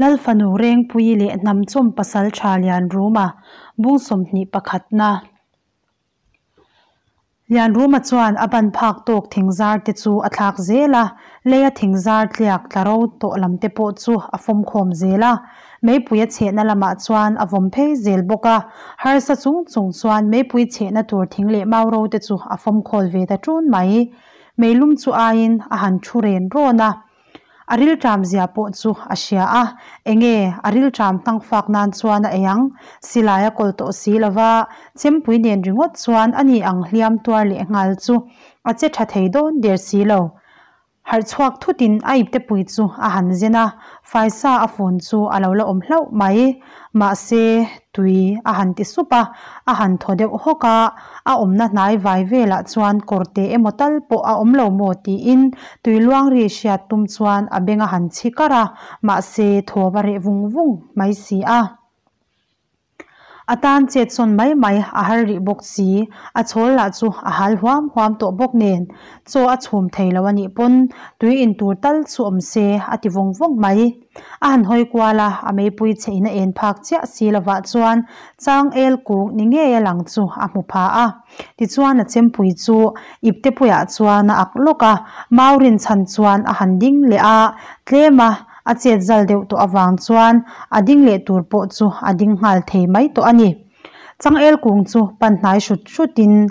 Lalfanu Rengpuii leh Hnamchawm Pasaltha Lianruma bung 21na. Lianruma chuan a ban phak tawk thingzar te chu a thlak zel a, leia thingzar tliak tla ro tawh lam te pawh chu a fawm khawm zel a. Meipui a chhehna lamah chuan a vawm phei zel bawk a, harsa chung chung chuan meipui chhehna tur thing leh mau ro te chu a fawm khawl ve ta ṭun mai. Meilum chu aiin a han thu ren rawn a. A rilṭam zia pawh chu a hria a, enge a rilṭam hnang fak nan chuan a ei ang? Silai a kawl tawh si lo va, chempui nen ringawt chuan ani ang hliam tuar leh nghal chu a che tha thei dawn der si lo. Harh chhuak thutin a iptepui chu a han zen a, faisa a fun chu a lo la awm hlauh mai. Mahse, tui a han ti sup a, a han thaw deuh hawk a, a awmna hnai vai velah chuan kawrte emaw tal pawh a awm lo maw tiin tui luang ri hriat tum chuan a beng a han chhi kar a, mahse thawm a reh vung vung mai si a. A tan chet sawn mai mai a har rih bawk si, a chhawl lah chu a hal huam huam tawh bawk nen, chaw a chhum thei lo a nih pawn tui in tur tal chu awm se a ti vawng vawng mai. A han hawi kual a, a meipui chhe in a en phak chiah si lovah chuan changel kung ni ngei a lang chu a hmu pha a. Tichuan a chempui chu iptepuiah chuan a ak lawk a, mau rinchhan chuan a han ding leh a, tlem a a chet zal deuh tawh avang chuan a ding leh tur pawh chu a ding nghal thei mai tawh a ni. Changel kung chu pan hnai hrut hrutin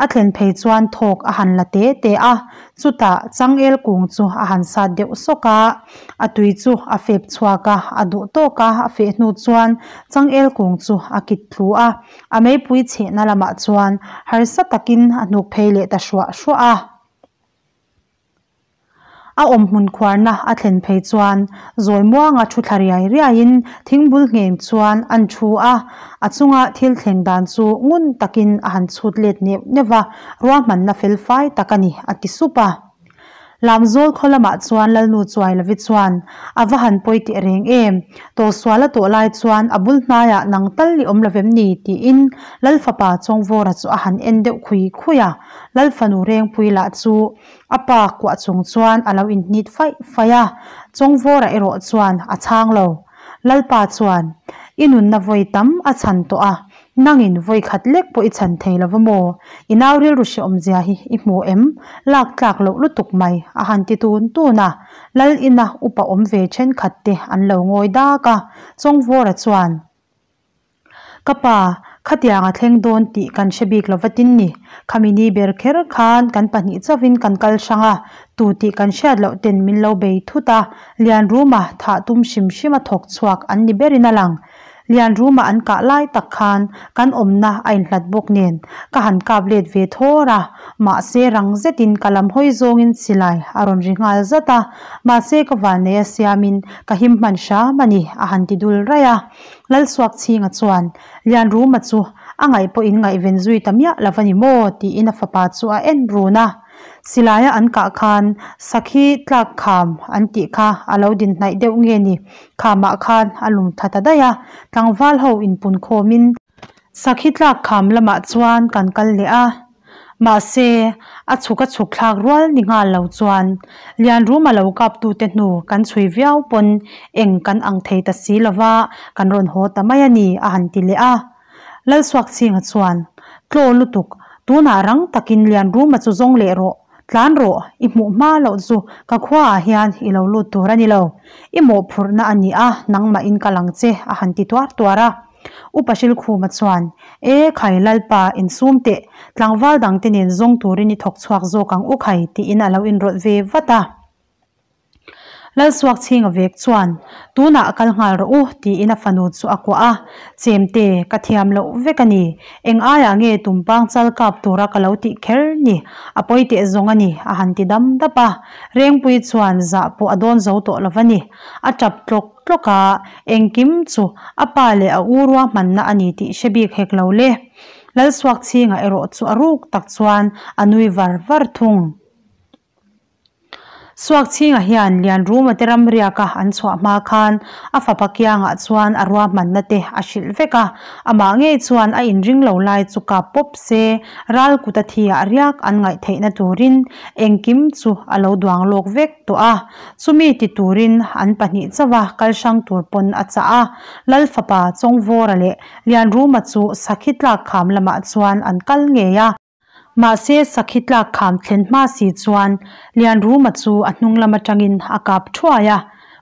a thlen phei chuan thawk a han la te te a, chutah changel kung chu a han sat deuh sawk a, a tui chu a fep chhuak a, a duh tawk a, a feh hnu chuan changel kung chu a kit thlu a, a meipui chhehna lamah chuan harsa takin a hnuk phei leh ta hruah hruah a. A awmhmun khuarna a thlen phei chuan zawi muanga thu thla riai riaiin thingbul ngheng chuan an thu a, a chunga thil thleng dan chu ngun takin a han chhut let neuh neuh va, ruahmanna fel fai tak a ni, a ti sup a. Lamzawl khaw lamah chuan Lalnu Chuailovi chuan a va han pawi teh reng em, tawhsual a tawh lai chuan a bul hnaiah nang tal i awm lovem ni tiin Lalfapa Chawngvawra chu a han en deuh khui khui a, Lalfanu Rengpui lah chu A pa kuah chung chuan a lo inhnit faih faih a, Chawngvawra erawh chuan a chhang lo. Lalpa chuan, I nunna vawi tam a chhan tawh a, nangin vawi khat lek pawh i chhan thei lo va maw? I nau rilru hrehawmzia hi i hmu em? Lak tlak loh lutuk mai, a han ti tun tun a. Lal ina upa awm ve thenkhat te an lo ngawi dak a, Chawngvawra chuan, Ka pa, khatiang a thleng dawn tih kan hre bik lo vatin ni. Khami ni ber kher khan kan pahnih chauhin kan kal hrang a, tu tih kan hriat loh ten min lo bei thut a, Lianruma thah tum hrim hrim a thawk chhuak an ni berin a lang. Lianruma an kah lai tak khan kan awmna a inhlat bawk nen ka han kap let ve thawr a, mahse rang zetin ka lam hawi zawngin silai a rawn ri nghal zat a, mahse ka vannei a siamin ka him hman hram a ni a han ti dul raih a. Lalsuakchhinga chuan, Lianruma chu a ngaih pawhin ngaihven zui ta miah lo a ni maw? tiin a fapa chu a en run a. Silaia an kah khan sakhi tlak kham an tih kha a lo din hnaih deuh nge ni? Khamah khan a lum tha ta daih a, tlangval ho inpun khawmin sakhi tlak kham lamah chuan kan kal leh a. Mahse, a chhuk a chhuk thlak rual ni nghal lo chuan Lianruma lo kaptute hnu kan chhui viau pawn eng kan ang thei ta si lova kan rawn haw ta mai a ni a han ti leh a. Lalsuakchhinga chuan, Tlaw lutuk, tunah rang takin Lianruma chu zawng leh rawh, tlan rawh, i hmuh hma loh chu ka khuaah hian i lo lut tur a ni lo. I mawhphurhna a ni a, nangmahin ka lang che a han ti tuar tuar a. Upa Hrilkhuma chuan, E khai Lalpa, insum teh, tlangval dangte nen zawng turin i thawk chhuak zawk ang u khai, tiin a lo inrawlh ve vat a. Lalsuakchhinga vek chuan, Tunah kal nghal rawh u, tiin a fanu chu a kuah a. Chemte, ka thiam loh vek a ni. Eng aiah nge tumpang chal kap tura ka lo tih kher ni? A pawi teh zawng a ni, a han ti dam dap a. Rengpui chuan zah pawh a dawn zo tawh lo va ni. A tap tlawk tlawk a, engkim chu a pa leh a u ruahmanna a ni tih hre bik hek lo le. Lalsuakchhinga erawh chu a ruk tak chuan a nui var var thung. Suakchhinga hian Lianruma te ram riaka an chhuah hma khan a fapa kiangah chuan a ruahmanna te a hrilh vek a, amah ngei chuan a inring lo lai chu kap pawp se ral kut a thi ah riak an ngaih theihna turin engkim chu a lo duang lawk vek tawh a, chumi ti turin an pahnih chauha kal hrang tur pawn a chah a, Lal fapa Chawngvawra leh Lianruma chu sakhi tlak kham lamah chuan an kal ngei a. Mahse sakhi tlak kham thlen hma si chuan Lianruma chu a hnung lam atangin a kap thuai a.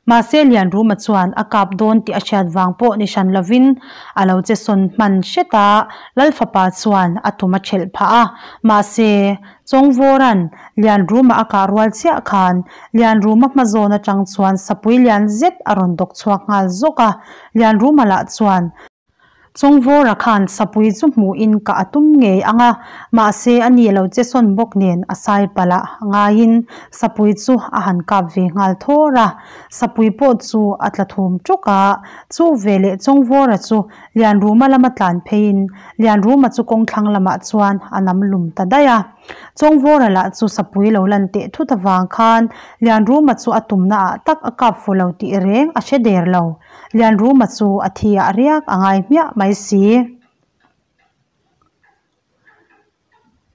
Mahse Lianruma chuan a kap dawn tih a hriat vang pawh ni hran lovin a lo che sawn hman hret a, Lalfapa chuan a tum a thelh phah a. Mahse Chawngvawra'n Lianruma a kah rual chiah khan Lianruma hma zawn atang chuan sapui lian zet a rawn dawk chhuak nghal zawk a. Lianruma lah chuan Chawngvawra khan sapui chu hmuhin ka a tum ngei ang a, mahse a ni lo che sawn bawk nen a sai palh ah ngaiin sapui chu a han kap ve nghal thawr a. Sapui pawh chu a tla thum ṭuk a, chu veleh Chawngvawra chu Lianruma lama tlan pheiin Lianruma chu kawngthlang lamah chuan a nam lum ta daih a. Chawngvawra lah chu sapui lo lan teh thut avang khan Lianruma chu a tumna ah tak a kap fu lo tih reng a hre der lo. Lianruma chu a thi ah riak a ngai hmiah mai si.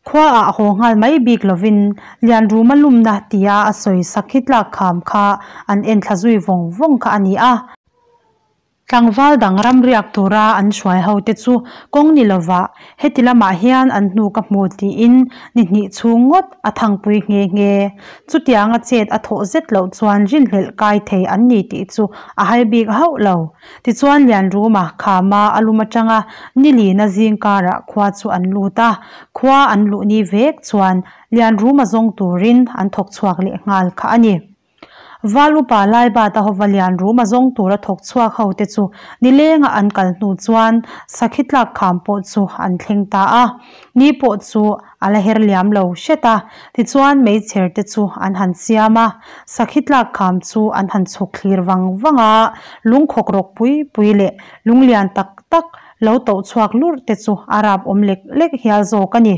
Khua ah haw nghal mai bik lovin Lianruma lumna tia a sawi sakhi tlak kham kha an en thla zui vawng vawng kha a ni a. Tlangval dang ramriak tura an hruai ho te chu kawng ni lovah heti lamah hian an hnu ka hmu tiin ni hnih chhung ngawt a thangpui nghe nghe. Chutianga chet a thawh zet loh chuan rinhlelh kai thei an ni tih chu a hai bik hauh lo. Tichuan Lianruma khama a lum atanga nilina zing karah khua chu an lut a, khua an luh ni vek chuan Lianruma zawng turin an thawk chhuak leh nghal kha a ni. Val upa Laibata hova Lianruma zawng tura thawk chhuak ho te chu nilenga an kal hnu chuan sakhi tlak kham pawh chu an thleng ta a, ni pawh chu a la her liam lo hret a, tichuan meichher te chu an han siam a, sakhi tlak kham chu an han chhuk thlir vang vang a, lungkhawk rawk pui pui leh lunglian tak tak lo toh chhuak lurh te chu a rap awm lek lek hial zawk a ni.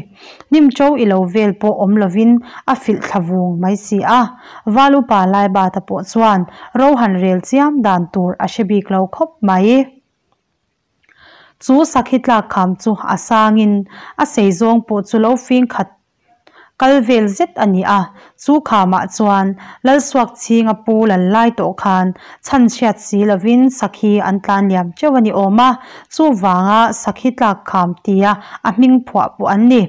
Hnim to i lo vel pawh awm lovin a filh thla vung mai si a. Val upa Laibata pawh chuan ro han rel chiam dan tur a hre bik lo khawp mai. Chu sakhi tlak kham chu a sangin a sei zawng pawh chu lo fing khat Kal vel zet a ni a, chu khamah chuan Lalsuakchhinga pu lal lai tawh khan chhan chhiat si lovin sakhi an tlan liam teuh a ni awm a, chuvanga sakhi tlak kham tia a hming phuah pawh an ni.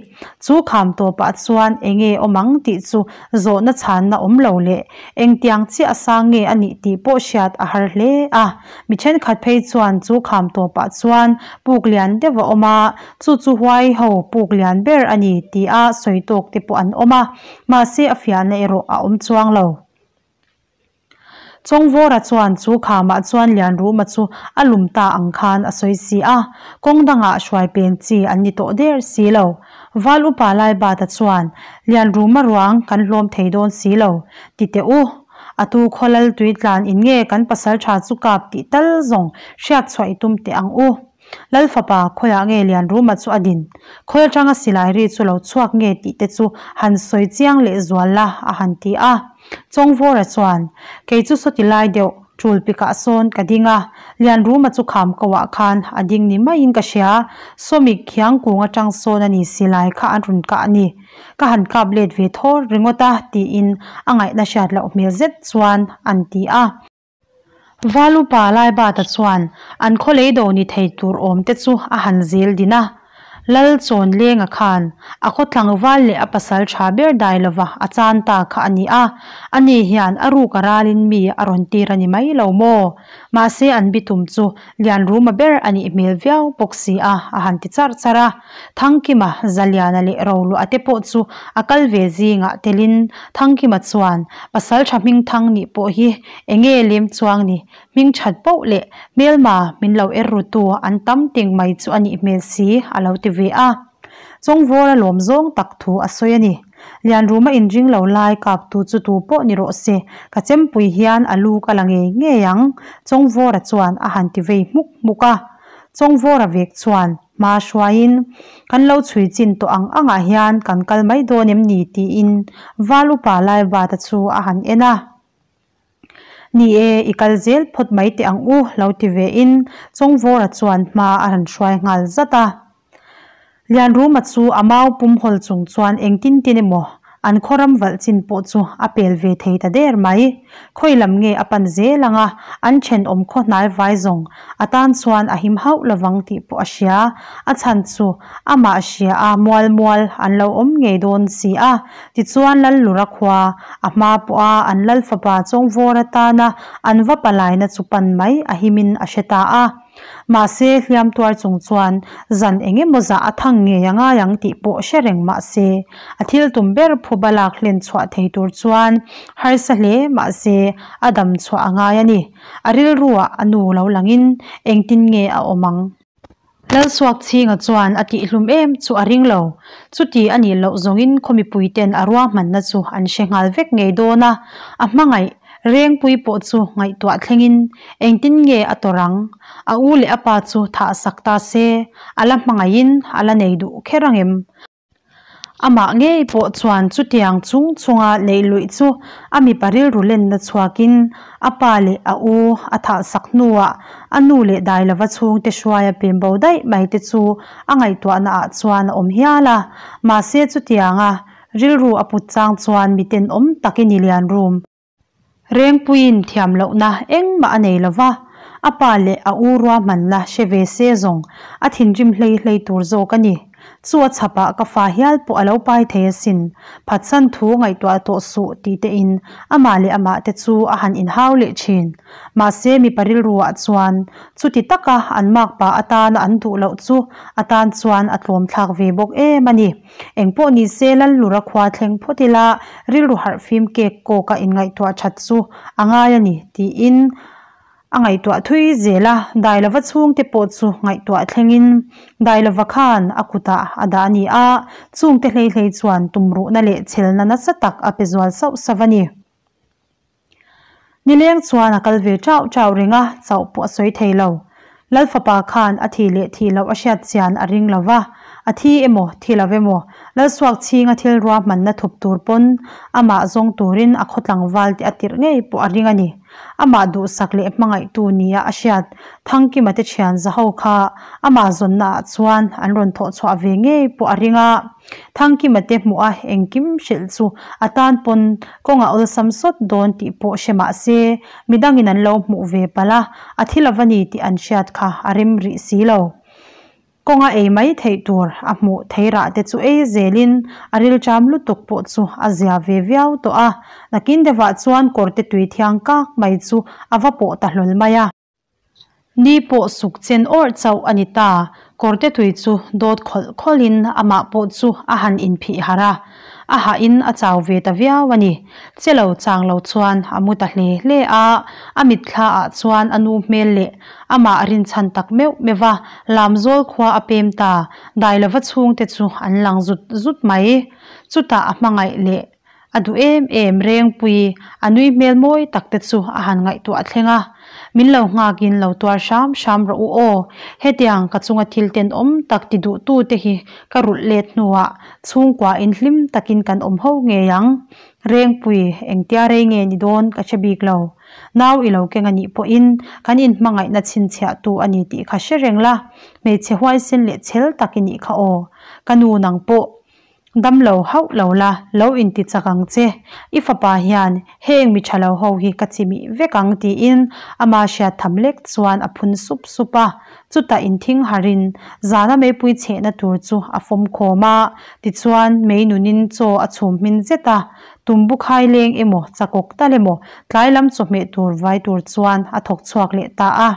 Chu kham tawpah chuan enge awm ang tih chu zawhna chhanna awm lo leh engtiang chiah a sang nge a nih tih pawh hriat a har hle a. Mi thenkhat phei chuan chu kham tawpah chuan puk lian deuh a awm a, Chu chu huai ho puk lian ber a ni ti a sawi tawk te pawh an awm a, mahse a fiahna erawh a awm chuang lo. Chawngvawra chuan chu khamah chuan Lianruma chu a lum ta ang khan a sawi si a, kawng dangah hruai pen chi an ni tawh der si lo. Val upa Laibata chuan, Lianruma ruang kan hlawm thei dawn si lo, ti teh u. A tu khawlal tui tlan in nge kan pasaltha chu kap tih tal zawng hriat chhuah i tum teh ang u. Lal fapa, khawiah nge Lianruma chu a din? Khawi atanga silai ri chu lo chhuak nge tih te chu han sawi chiang leh zual la, a han ti a. Chawngvawra chuan, Kei chu sawti lai deuh, tul pikah sawn ka ding a, Lianruma chu kham koah khan a ding ni maiin ka hria, Sawmi khiang kung atang sawn a ni silai kha an rawn kah a ni. Ka han kap let ve thawr ringawt a, tiin a ngaihna hriat loh hmel zet chuan an ti a. Valupa Laibata chuan an khaw leido ni thei tur awm te chu a han zel din a. Lal Chawnlenga khan a khaw tlangval leh a pasal tha ber dai lova a chan ta kha a ni a, ani hian a ruk a ralin mi a rawn tir a ni mai lo maw? Mahse an bitum chu Lianruma ber a nih hmel viau bawk si a, a han ti charh charh a. Thangkima, Zaliana leh Roluah te pawh chu a kal ve zingah telin Thangkima chuan, Pasaltha Hmingthang nih pawh hi enge lem chuang ni, hming that poh leh hmelma min lo er rutu an tam ting mai chu a nih hmel si, a lo ti ve a. Chawngvawra lawm zawng tak thu a sawi a ni. Lianruma inring lo lai kaptu chu tu pawh ni rawh se, ka chempui hian a lu ka la ngei ngei ang, Chawngvawra chuan a han ti vei hmuk hmuk a. Chawngvawra vek chuan hma hruaiin, Kan lo chhui chin tawh ang angah hian kan kal mai dawn em ni? tiin Val upa Laibata chu a han en a. Ni e, i kal zel phawt mai teh ang u, lo ti vein Chawngvawra chuan hma a han hruai nghal zat a. Lianruma chu a mau pum hawl chung chuan engtin tin emaw an khaw ram valh chin pawh chu a pel ve thei ta der mai. Khawi lam nge a pan zel ang a, an thenawm khaw hnai vai zawng a tan chuan a him hauh lovang tih pawh a hria. A chhan chu amah hria a mual mual an lo awm ngei dawn si a. Tichuan Lallura khua a hma pawha an Lalfapa Chawngvawr atana an va palaina chu pan mai a himin a hre ta a. Mahse, hliam tuar chung chuan zan eng emaw zah a thang ngei a ngai ang tih pawh hre reng mahse, a thil tum ber phuba lak hlen chhuah thei tur chuan harsa hle mahse a dam chhuah a ngai a ni. A rilruah a nu lo langin engtin nge a awm ang? Lalsuakchhinga chuan a tihhlum em chu a ring lo. Chuti a nih loh zawngin khaw mipuiten a ruahmanna chu an hre nghal vek ngei dawn a, a hmangaih Rengpui pawh chu ngaihtuah thlengin engtin nge a tawrh ang? A u leh a pa chu thah sak ta se, a la hmangaihin a la nei duh kher ang em? Amah ngei pawh chuan chutiang chung chunga neih luih chu a mipa rilru lenna chhuakin a pa leh a u a thah sak hnuah a nu leh Dailova chhungte hruaia pembo daih mai te chu a ngaihtuahna ah chuan a awm hial a. Mahse chutianga rilru a put chang chuan mitenawm tak i ni Lianrum. Rengpuiin thiam lohna engmah a nei lo va, a pa leh a u ruahmanna hre ve se zawng a thinrim hlei hlei tur zawk a ni. Chu a chhapah ka fa hial pawh a lo pai thei asin, phatsan thu ngaihtuah tawh suh ti tein amah leh amah te chu a han inhau leh thin. Mahse mipa rilruah chuan chuti taka an makpa atana an duh loh chu atan chuan a tlawmthlak ve bawk em a ni. Engpawh ni se Lallura khua thleng phawt ila rilru harh fim kek kawk a inngaihtuah that chu a ngai a ni tiin a ngaihtuah thui zel a, Dailova chhungte pawh chu ngaihtuah thlengin Dailova khan a kutah a dah a ni a, chungte hlei hlei chuan tumruhna leh chhelna nasa tak a pe zual sauh sauh a ni. Nileng chuan a kal ve chauh chauh reng a, chauh pawh a sawi thei lo. Lal fapa khan a thih leh thih loh a hriat chian a ring lo va, a thi emaw, thi lo emaw, Lalsuak chhinga thil ruahmanna thup tur pawn amah zawng turin a khaw tlangval te a tirh ngei pawh a ring a ni. Amah duhsak leh hmangaihtu nia a hriat Thangkima te thian zaho kha amah zawnna ah chuan an rawn thawh chhuah ve ngei pawh a ring a. Thangkima te hmuh a engkim hrilh chu a tan pawn kawng a awlsam sawt dawn tih pawh hre mah se, midangin an lo hmuh ve palh a, a thi lova ni tih an hriat kha a rem rih si lo. Kawnga ei mai theih tur a hmuh thei rah te chu ei zelin a rilṭam lutuk pawh chu a zia ve viau tawh a, nakin deuhah chuan kawrte tui thiang kak mai chu a va pawh ta hlawl mai a. Ni pawh suk chen awrh chauh a ni ta, kawrte tui chu dawt khawlh khawlhin amah pawh chu a han inphih harh a, a hahin a chau ve ta viau a ni. Che lo chang lo chuan a mu ta hle hle a, a mitthla ah chuan a nu hmel leh amah rinchhan tak meuh meuh a, Lamzawl khua a pem ta, Dailova chhungte chu an lang zut zut mai. Chutah a hmangaih leh A duh em em Rengpui, a nui hmel mawi tak te chu a han ngaihtuah thleng a. Min lo nghakin lo tuar hram hram rawh u aw. Hetiang ka chunga thil tenawm tak ti duh tu te hi ka rulh let hnuah chhungkua in hlim takin kan awm ho ngei ang. Rengpui, engtia rei nge ni dawn ka hre bik lo. Nau i lo keng a nih pawhin kan inhmangaihna chhinchhiah tu a ni tih kha hre reng la. Hmeichhe huaisen leh chhel tak i nih kha aw. Ka nu nang pawh Dam lo hauh lo la, lo inti chak ang che. I fapa hian heng mi tha lo ho hi ka chimih vek ang tiin ama hriat tham lek chuan a phun sup sup a. Chutah inthing harin zana meipui chhehna tur chu a fawm khawm a, tichuan mei nunin chaw a chhum hmin zet a. Tumbu khai leng emaw, chakawk tal emaw, tlai lam chawhmeh tur vai tur chuan a thawk chhuak leh ta a.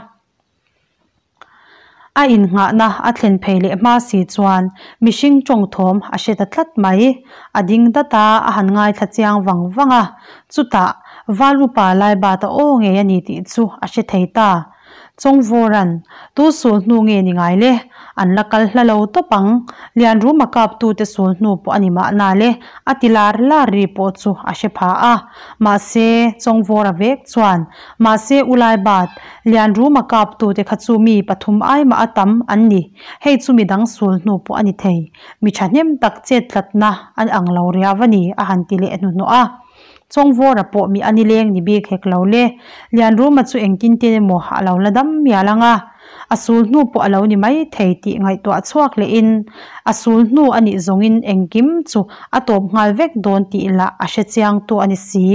A innghahna a thlen phei leh hma si chuan mihring tawngthawm a hre ta tlat mai. A ding dat a, a han ngaithla chiang vang vang a. Chutah, Val upa Laibata aw ngei a ni tih chu a hre thei ta. Chawngvawra'n, Tu sul hnu nge ni ngai le? An la kal hla lo tawp ang. Lianruma kaptute sul hnu pawh a ni mahna le, a ti lar lar ri pawh chu a hre pha a. Mahse, Chawngvawra vek chuan, Mahse, U Laibat, Lianruma kaptute kha chu mi pathum aimah a tam an ni. Hei chu midang sul hnu pawh a ni thei. Mi thahnem tak chet tlatna an ang lo riau a ni, a han ti leh hnuhnawh a. Chawngvawra pawh mi a nileng ni bik hek lo le. Lianruma chu engtin tin emaw a lo la dam mial ang a, a sul hnu pawh a lo ni mai thei tih ngaihtuah chhuak lehin a sul hnu a nih zawngin engkim chu a tawp nghal vek dawn tih lah a hre chiangtu a ni si.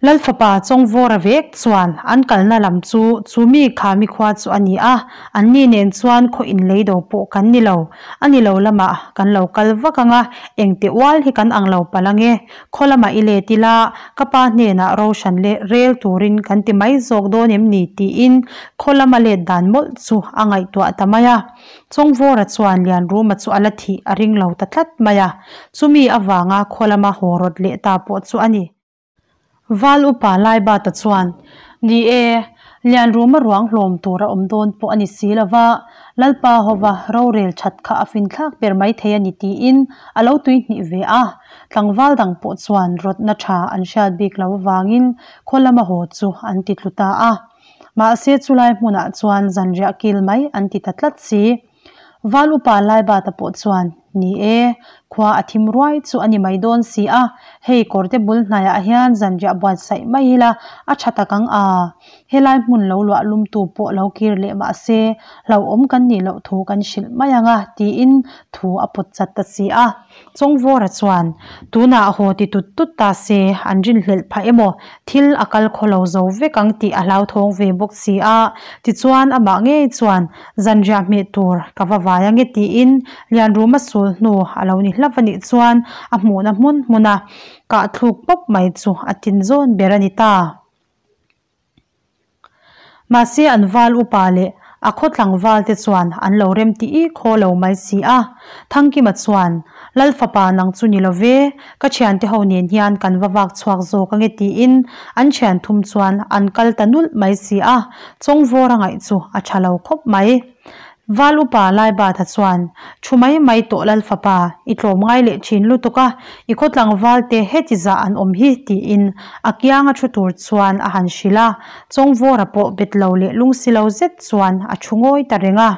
Lalfapa Chawngvawra vek chuan an kalna lam chu chu mi kha mi khua chu a ni a, anni nen chuan khaw inlei do pawh kan ni lo. A ni lo lamah kan lo kal vak ang a, engte ual hi kan ang lo palh ang e. Khaw lamah i let ila, ka pa hnenah Roshan leh rel turin kan ti mai zawk dawn em ni tiin khaw lama let dan mawlh chu a ngaihtuah ta mai a. Chawngvawra chuan Lianruma chu a la thih a ring lo ta tlat mai a, chumi avanga khaw lama haw rawt leh ta pawh chu a ni. Val upa Laibata chuan, Ni e, Lianruma ruang hlawm tur a awm dawn pawh a ni si lo va, Lalpa hova rorel that kha a finthlak ber mai thei a ni tiin a lo tuihnih ve a. Tlangval dang pawh chuan rawtna tha an hriat bik lo avangin khaw lama haw chu an ti tlu ta a. Mahse chulai hmunah chuan zanriah kil mai an ti ta tlat si. Val upa Laibata pawh chuan, Ni e, khua a thim ruai chu a ni mai dawn si a, hei kawrte bul hnaiah hian zanriah buatsaih mai ila a tha tak ang a, helai hmun lo luah lumtu pawh lo kir leh mah se hlauhawm kan nih loh thu kan hrilh mai ang a, tiin thu a pawt chat ta si a. Chawngvawra chuan, Tunah haw ti tut tut ta se, an rinhlelh phah emaw, thil a kal khaw lo zo vek ang tih a hlauthawng ve bawk si a. Tichuan, amah ngei chuan, Zanriah hmeh tur ka va vai ange tiin Lianruma sul hnu a lo ni hlauh a nih chuan a hmuhna hmun hmuna kah thluk pawp mai chu a tin zawn ber a ni ta. Mahse an val upa leh a khaw tlangval te chuan an lo rem ti i khaw lo mai si a. Thangkima chuan, Lal fapa nang chu ni lo ve, ka thiante ho nen hian kan va vak chhuak zawk ange tiin an thian thum chuan an kal ta nulh mai si a, Chawngvawr a ngaih chu a tha lo khawp mai. Val upa Laibatha chuan, Thu mai mai tawh Lal fapa, i tlawm ngai leh thin lutuk a, i khaw tlangval te heti zah an awm hi, tiin a kianga thu tur chuan a han hrilh a, Chawngvawra pawh bet lo leh lungsi lo zet chuan a thu ngawi ta reng a.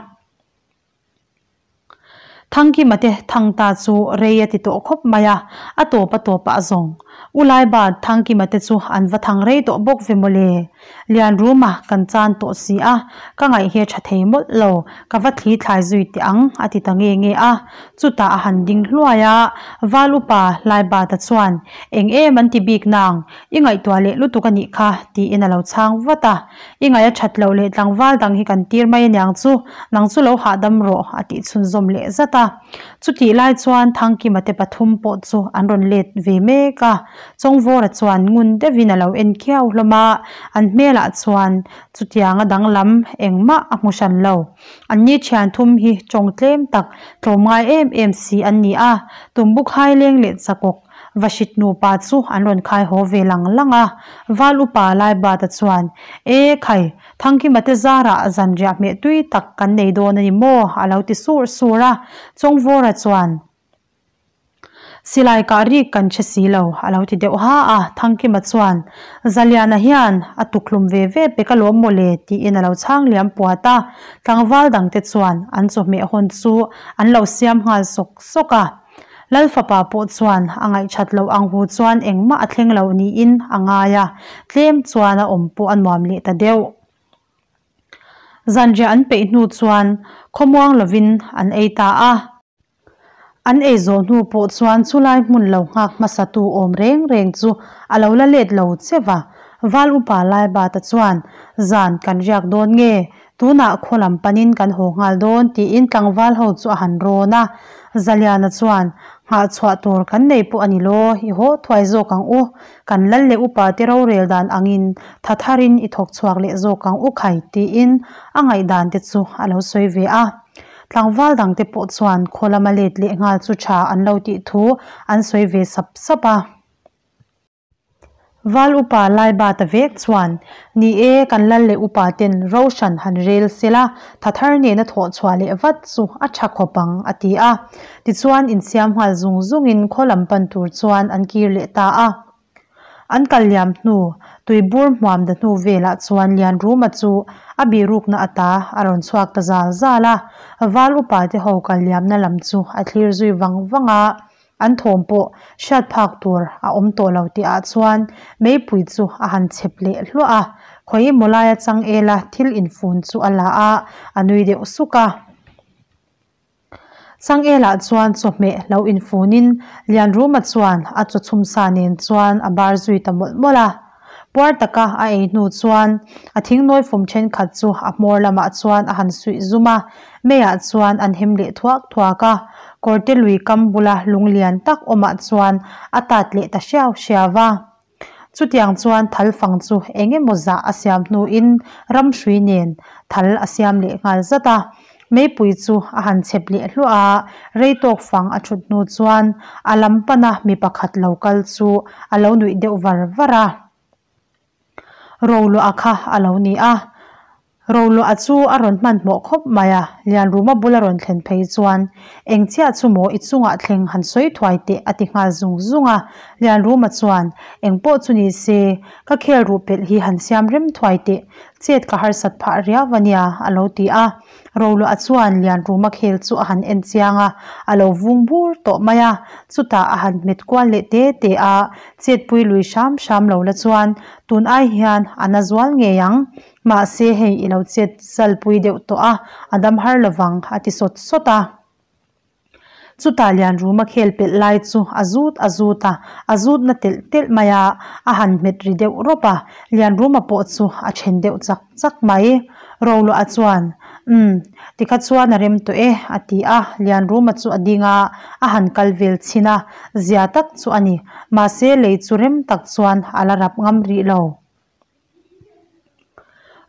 Thangkima te thang ta chu rei a ti tawh khawp mai a, a tawp a tawpah a zawng. U Laibat, Thangkima te chu an va thang rei tawh bawk ve mawle. Lianruma kan chan tawh si a, ka ngaih hi a tha thei mawlh lo, ka va thli thlai zui teh ang, a ti ta nge nge a. Chutah a han ding hluai a, Val upa Laibata chuan, Eng em an ti bik nang, i ngaihtuah leh lutuk a nih kha, tiin a lo chhang vat a. I ngaih a that loh leh tlangval dang hi kan tir mai aniang chu, nang chu lo hahdam rawh, a tih chhunzawm leh zat a. Chutih lai chuan Thangkima te pathum pawh chu an rawn let ve mek a. Chawngvawra chuan ngun deuhin a lo en khiau hlawm a, an hmelah chuan chutianga danglam engmah a hmu hran lo. Anni thian thum hi tawng tlem tak tlawmngai em em si an ni a, tumbu khai leng leh chakawk Vahrit nupa chu an rawn khai haw ve lang lang a. Val upa Laibata chuan, E khai, Thangkima te zarah zanriah hmeh tui tak kan nei dawn a ni maw? a lo ti sur sur a. Chawngvawra chuan. Silai kah rik kan hre si lo, a lo ti deuh ha a. Thangkima chuan, Zaliana hian a tukhlum ve ve pek alawm maw le, tiin a lo chhang liam puat a. Tlangval dangte chuan an chawhmeh hawn chu an lo siam nghal sawk sawk a. Lal fapa pawh chuan a ngaihthat loh ang hu chuan engmah a thleng lo niin a ngai a, tlem chuan a awm pawh a nuam leh ta deuh. Zanriah an peih hnu chuan khawmuang lovin an ei ta a. An ei zawh hnu pawh chuan chulai hmun lo nghak hmasa tu awm reng reng chu a lo la let lo che va. Val upa Laibata chuan, Zan kan riak dawn nge? Tunah khaw lam panin kan haw nghal dawn tiin tlangval ho chu a han rawn a. Zaliana chuan, Nghah chhuah tur kan nei pawh a ni law, i haw thuai zawk ang u. Kan lal leh upa te rorel dan angin tha tharin i thawk chhuak leh zawk ang u khai tiin a ngaihdan te chu a lo sawi ve a. Tlangval dangte pawh chuan khaw lama let leh nghal chu tha an lo tih thu an sawi ve sap sap a. Val upa Laibata vek chuan, Ni e, kan lal leh upa ten ro hran han rel sela, tha thar nena thawh chhuah leh vat chu a tha khawp ang, a ti a. Tichuan insiam nghal zung zungin khaw lam pan tur chuan an kir leh ta a. An kal liam hnu, tuibur hmuam da hnu velah chuan Lianruma chu a bihrukna ata a rawn chhuak ta zal zal a. Val upa te ho kal liamna lam chu a thlir zui vang vang a. An thawm pawh hriat phak tur a awm tawh lo tih ah chuan meipui chu a han chep leh hluah a, khawi emaw laia changela thil infun chu a la a, a nui deuh suk a. Changelah chuan chawhmeh lo infunin Lianruma chuan a chaw chhum sa nen chuan a bar zui ta mawlh mawlh a. Puar taka a ei hnu chuan a thingnawi fum thenkhat chu a hmawr lamah chuan a han suih zum a, meiah chuan an hem leh thuak thuak a. Kawrte lui kam bula lung lian tak awmah chuan a tat leh ta hriau hriau a. Chutiang chuan thal fang chu eng emaw zah a siam hnuin ramhrui nen thal a siam leh nghal zat a. Meipui chu a han chep leh hluah a, rei tawk fang a thut hnu chuan a lam pana mi pakhat lo kal chu a lo nuih deuh var var a. Roluah kha a lo ni a. Roluah chu a rawn hmanhmawh khawp mai a, Lianruma bula rawn thlen phei chuan, Eng chiah chu maw i chungah thleng han sawi thuai teh a ti nghal zung zung a. Lianruma chuan, Eng pawh chu ni se, ka khel ruh pelh hi han siam rem thuai teh, chet ka harsat phah riau a nia a lo ti a. Roluah chuan Lianruma khel chu a han en chiang a, a lo vung bur tawh mai a, chutah a han hmet kual leh te te a, chetpui lui hram hram lo la chuan tun ai hian a na zual ngei ang, mahse hei i lo chet zalpui deuh tawh a, a dam har lovang a ti sawt sawt a. Chutah Lianruma khel pelh lai chu a zut a zut a, a zut na telh telh mai a, a han hmet ri deuh rawp a, Lianruma pawh chu a then deuh chak chak mai. Roluah chuan, Umm, tikha chuan a rem tawh e, a ti a, Lianruma chu a ding a, a han kal vel chhin a, zia tak chu a ni, mahse lei chu rem tak chuan a la rap ngam rih lo.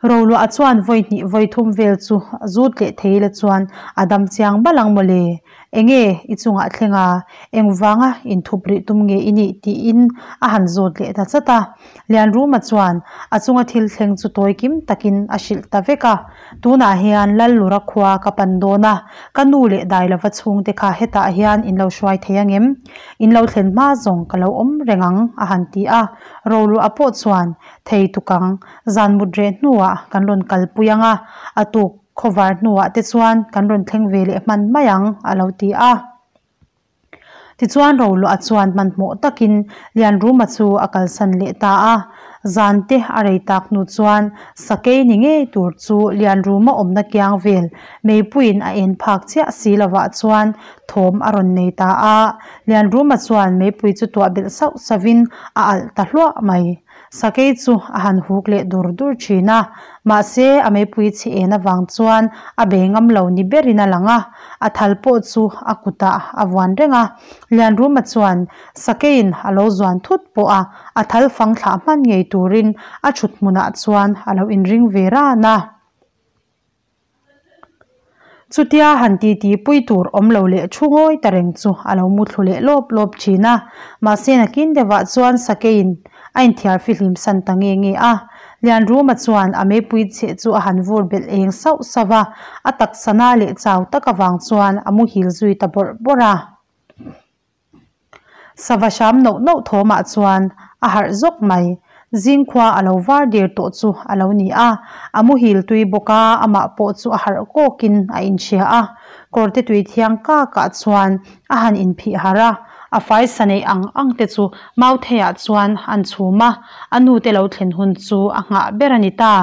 Roluah chuan vawi hnih vawi thum vel chu zut leh thei la chuan a dam chiang bal ang mawle. Enge i chungah thleng a, engvanga inthup rih tum nge i nih tiin a han zawt leh ta chat a. Lianruma chuan a chunga thil thleng chu tawi kim takin a hrilh ta vek a. Tunah hian Lallura khua ka pan dawn a, ka nu leh Dailova chhungte kha hetah hian in lo hruai thei angem? In lo thlen hma zawng ka lo awm reng ang a han ti a. Roluah pawh chuan thei tukang zan mut reh hnuah kan rawn kalpui ang a, a tuk khawvar hnuah te chuan kan rawn thleng ve leh hman mai ang a lo ti a. Tichuan Roluah chuan hmanhmawh takin Lianruma chu a kalsan leh ta a. Zan te a rei tak hnu chuan sakei ni ngei tur chu Lianruma awmna kiang vel meipuiin a en phak chiah si lovah chuan thawm a rawn nei ta a. Lianruma chuan meipui chu tuah belh sauh sauhin a alh ta hluah mai. Sakei chu a han huk leh dur dur thin a, mahse a meipui chhe en avang chuan a bei ngam lo ni berin a lang a, a thal pawh chu a kutah a vuan reng a. Lianruma chuan sakeiin a lo zuan thut pawh a, a thal fang thlah hman ngei turin a thut hmunah chuan a lo inring ve ran a. Chutia han titi pui tur awm lo leh thu ngawi ta reng chu a lo mu thlu leh lawp lawp thin a, mahse nakin deuhah chuan sakeiin a inthiar fihlim san ta nge nge a. Lianruma chuan a meipui cheh chu a han vur belh eng sauh sauh a, a taksa na leh chau tak avang chuan a muhil zui ta bawrh bawrh a. Sava hram nauh nauh thawmah chuan a harh zawk mai. Zingkhua a lo var der tawh chu a lo ni a, a muhil tui bawk a, amah pawh chu a harh kawkin a inhria a. Kawrte tui thiang kakah chuan a han inphih harh a, a faisa neih ang ang te chu Mautheiah chuan an chhum a, a nute lo thlen hun chu a nghah ber a ni ta.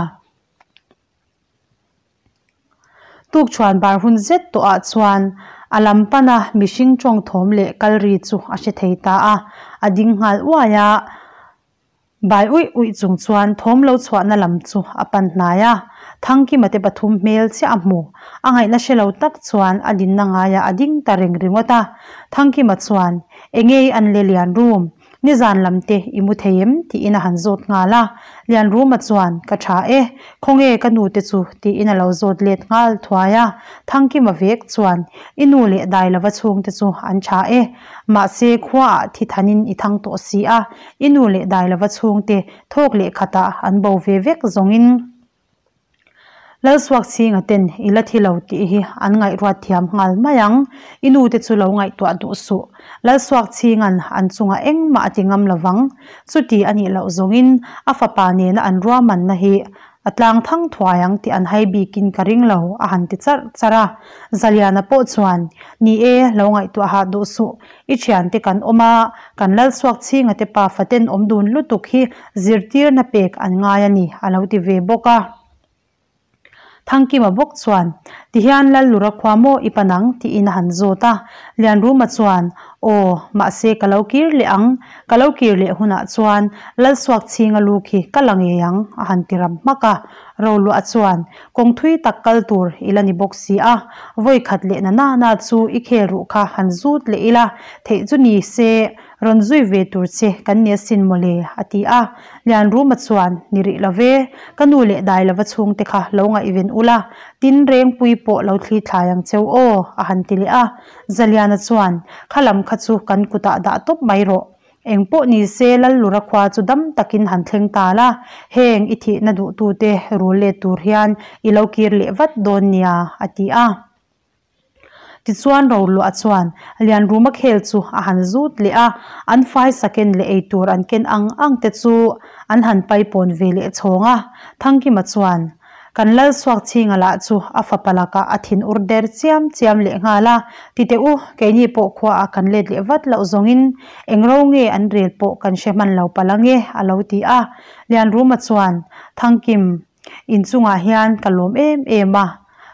Tukchhuan bar hun zet tawhah chuan a lam pana mihring tawng thawm leh kal ri chu a hre thei ta a, a ding nghal uai a, bai uih uih chung chuan thawm lo chhuahna lam chu a pan hnai a, Thangkima te pathum hmel chiah a hmu. A ngaihna hre lo tak chuan a dinna ngaiah a ding ta reng ringawt a, Thangkima chuan, Engei an le lian rum? Nizan lam te i mu thei em? tiin a han zawt nghal a. Lianruma chuan, Ka tha e, khawnge ka nu te chu? tiin a lo zawt let nghal thuai a. Thangkima vek chuan, I nu leh Dailova chhungte chu an tha e, mahse khuaah thi thanin i thang tawh si a, i nu leh Dailova chhungte thawk leh khatah an bo ve vek zawngin. Lalsuakchhinga ten i la thi lo tih hi an ngaihruat thiam nghal mai ang, i nu te chu lo ngaihtuah duh suh. Lalsuakchhinga'n an chungah engmah a ti ngam lo vang. Chuti a nih loh zawngin a fapa nena an ruahmanna hi a tlang thang thuai ang tih an hai bikin ka ring lo, a han ti charh charh a. Zaliana pawh chuan, Ni e, lo ngaihtuah hah duh suh. I thiante kan awm a, kan Lalsuakchhinga te pafa ten awm dun lutuk hi zirtirna pek an ngai a ni, a lo ti ve bawk a. Thangkima bawk chuan, Tihian Lallura khua maw i pan ang? tiin a han zawt a. Lianruma chuan, Aw, mahse ka lo kir leh ang. Ka lo kir leh hunah chuan Lalsuakchhinga lu khi ka la ngei ang, a han ti ram hmak a. Roluah chuan, Kawng thui tak kal tur i la ni bawk si a, vawi khat leh na na na chu i khel ruh kha han zut leh ila, theih chu ni se Rawn zui ve tur che kan ni asin mawle, a ti a. Lianruma chuan, Ni rih lo ve, ka nu leh Dailova chhungte kha lo ngaihven ula, tin Rengpui pawh lo thli thlai ang cheu aw, a han ti leh a. Zaliana chuan, Kha lam kha chu kan kutah dah tawp mai rawh. Eng pawh ni se Lallura khua chu dam takin han thleng ta la, heng i thihna duhtute rul let tur hian i lo kir leh vat dawn nia, a ti a. Tichuan Roluah chuan Lianruma khel chu a han zut leh a, an fai saken leh eitur an ken ang ang te chu an han paipawn ve leh chhawng a. Thangkima chuan, Kan lal Suakchhinga lah chu a fapa lakah a thin ur der chiam chiam leh nghal a, ti teh u, keini pawh khuaah kan let leh vat loh zawngin eng ro nge an rel pawh kan hre hman lo palh ange, a lo ti a. Lianruma chuan, Thangkim, Inchungah hian ka lawm em em a,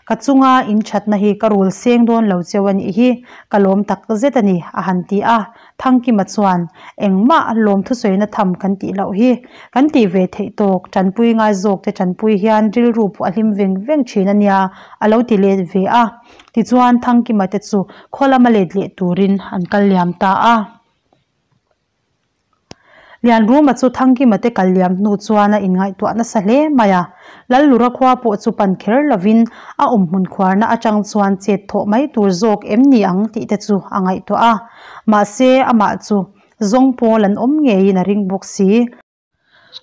ka chunga in thatna hi ka rul seng dawn lo cheu a nih hi, ka lawm tak zet a ni, a han ti a. Thangkima chuan, Engmah lawm thusawina tham kan tih loh hi, kan tih ve theih tawk, tanpui ngai zawk te tanpui hian rilru pawh a hlim veng veng thin a nia, a lo ti let ve a. Tichuan Thangkima te chu khaw lama let leh turin an kal liam ta a. Lianruma chu Thangkima te kal liam hnu chuan a inngaihtuah nasa hle mai a. Lallura khua pawh chu pan kher lovin a awm hmun khuarna atang chuan chet thawh mai tur zawk em ni ang tih te chu a ngaihtuah a. Mahse, amah chu zawng pawl an awm ngeiin a ring bawk si.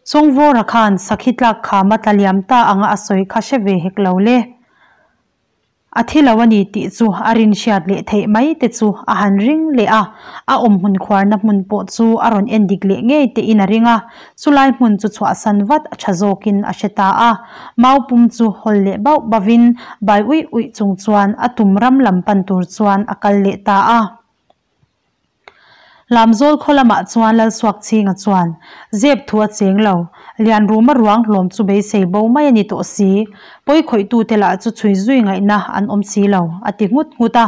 Chawngvawra khan sakhi tlak khama tla liam ta anga a sawi kha hre ve hek lo le. A thi lo a ni tih chu a rin hriat leh theih mai te chu a han ring leh a, a awm hmun khuarna hmun pawh chu a rawn en dik leh ngei tein a ring a, chulai hmun chu chhuahsan vat a tha zawkin a hre ta a. Mau pum chu hawl leh bauh bauhin bai uih uih chung chuan a tum ram lam pan tur chuan a kal leh ta a. Lamzawl khaw lamah chuan Lalsuakchhinga chuan zep thu a cheng lo, Lianruma ruang hlawm chu beisei bo mai a ni tawh si, pawi khawihtute lah chu chhui zui ngaihna an awm si lo, a ti nghut nghut a.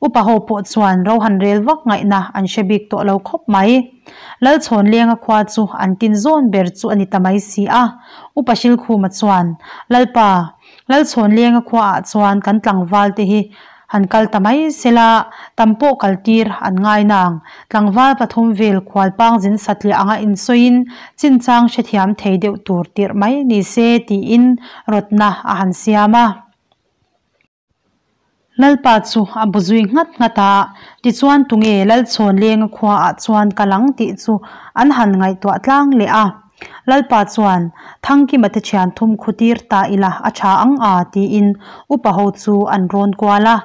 Upa ho pawh chuan ro han rel vak ngaihna an hre bik tawh lo khawp mai. Lalchhawnlenga khua chu an tin zawn ber chu a ni ta mai si a. Upa Hrilkhuma chuan, Lalpa, Lalchhawnlenga khuaah chuan kan tlangval te hi Han kal ta mai sela, tam pawh kal tir an ngai nang. Tlangval pathum vel khualpang zin satliah anga insawiin chinchang hrethiam thei deuh tur tirh mai ni se tiin rawtna a han siam a. Lalpa chu a bu zui nghat nghat a, tichuan tunge Lalchhawnlenga khuaah chuan kal ang tih chu an han ngaihtuah tlang leh a. Lalpa chuan, Thangkima te thian thum khu tir ta ila a tha ang a, tiin upa ho chu an rawn kual a.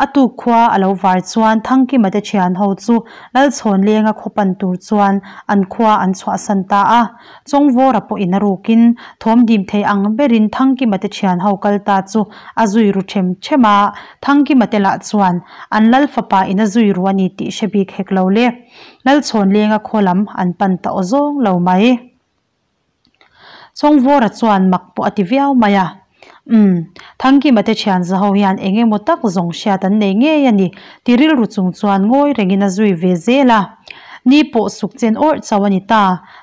A tuk khua a lo var chuan Thangkima te thian ho chu Lalchhawnlenga khaw pan tur chuan an khua an chhuahsan ta a. Chawngvawra pawhin a rukin thawm dim thei ang berin Thangkima te thian ho kal ta chu a zui ru them them a. Thangkima te lah chuan an Lal fapa in a zui ru a ni tih hre bik hek lo le. Lalchhawnlenga khaw lam an pan ta aw zawng lo mai. Chawngvawra chuan mak pawh a ti viau mai a. Umm, Thangkima te thian zaho hian eng emaw tak zawng hriat an nei ngei a ni, ti rilru chung chuan ngawi rengin a zui ve zel a. Ni pawh suk chen awrh chauh a ni ta.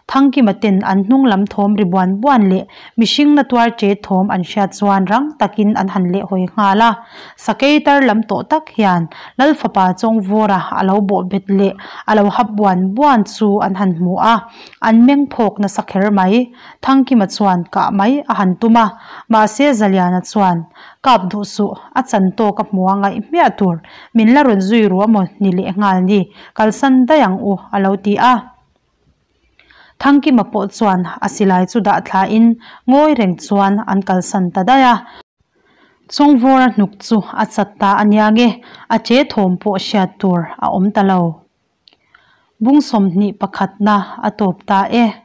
Thangkima ten an hnung lam thawm ri buan buan leh mihring na tuar che thawm an hriat chuan rang takin an han leh hawi nghal a. Sakei tar lam tawh tak hian Lal fapa Chawngvawra a lo bawh bet leh a lo hap buan buan chu an han hmu a, an meng phawk nasa kher mai. Thangkima chuan kah mai a han tum a, mahse Zaliana chuan, Kap duh suh, a chan tawk a hmu a ngaih hmiah tur, min la rawn zui ru amaw ni leh nghal ni, kalsan daih ang u a lo ti a. Thangkima pawh chuan a silai chu dah thlain ngawi reng chuan an kalsan ta daih a. Chawngvawra hnuk chu a chat ta a nia nge, a che thawm pawh hriat tur a awm ta lo. Bung 21 na a tawp ta e.